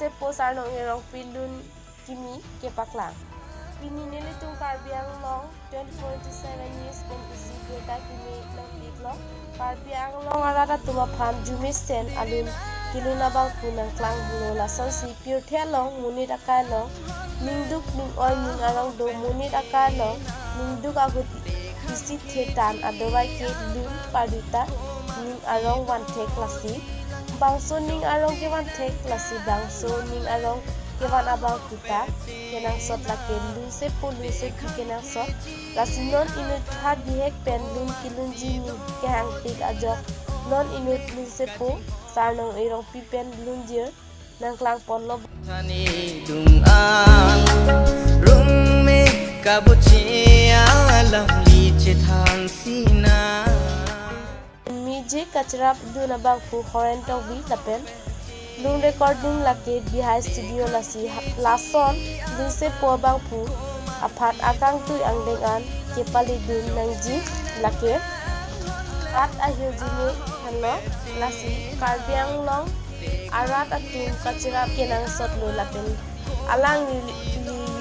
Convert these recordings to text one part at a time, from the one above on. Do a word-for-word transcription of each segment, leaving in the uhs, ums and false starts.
Sepo Sarnong Erongpi lun kimi kepaklang. Pini nelitum Karbi Anglong twenty-four into seven news pen isi birta kimi nangpiklo. Karbi Anglong arat atum aphan arjumesen alun kelun abangphu nangklanglo. Lasonsi pirthe along monit akai along ningduk ning-oi ning arong do. Monit akai along ningduk ahut isi thetan adovai ke lun parduta ning arong vanthek lasi. Bangso ning arong kevanthek lasi bangso ning arong kevan abangphu ta kenangsot lake lun sepo lun sepi kenangsot. Lasi non inut ha bihek pen lun kelunji ning kehangpik ajok non inut lun sepo Sarnong Erongpi pen lunjir nangklangponlo. Thani dung ang rung me kabuchi alam li chethan sina. Mije kacharap dun abangphu Horen Tokbi lapen lun recording lake Bihai Studio. Lasi ha-, lason lun sepo abangphu aphan akangtui angdeng an kepale dun nangji lake rat ahirjume henlo. Lasi Karbi Anglong arat atum kacharap kenangsotlo lapen alangli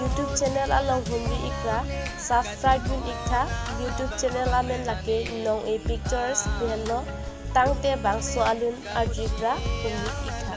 YouTube channel along humri ikra, subscribe dun iktha. YouTube channel amen lake Nong-e Pictures pu henlo. Tangte bangso alun arju ikra humri iktha.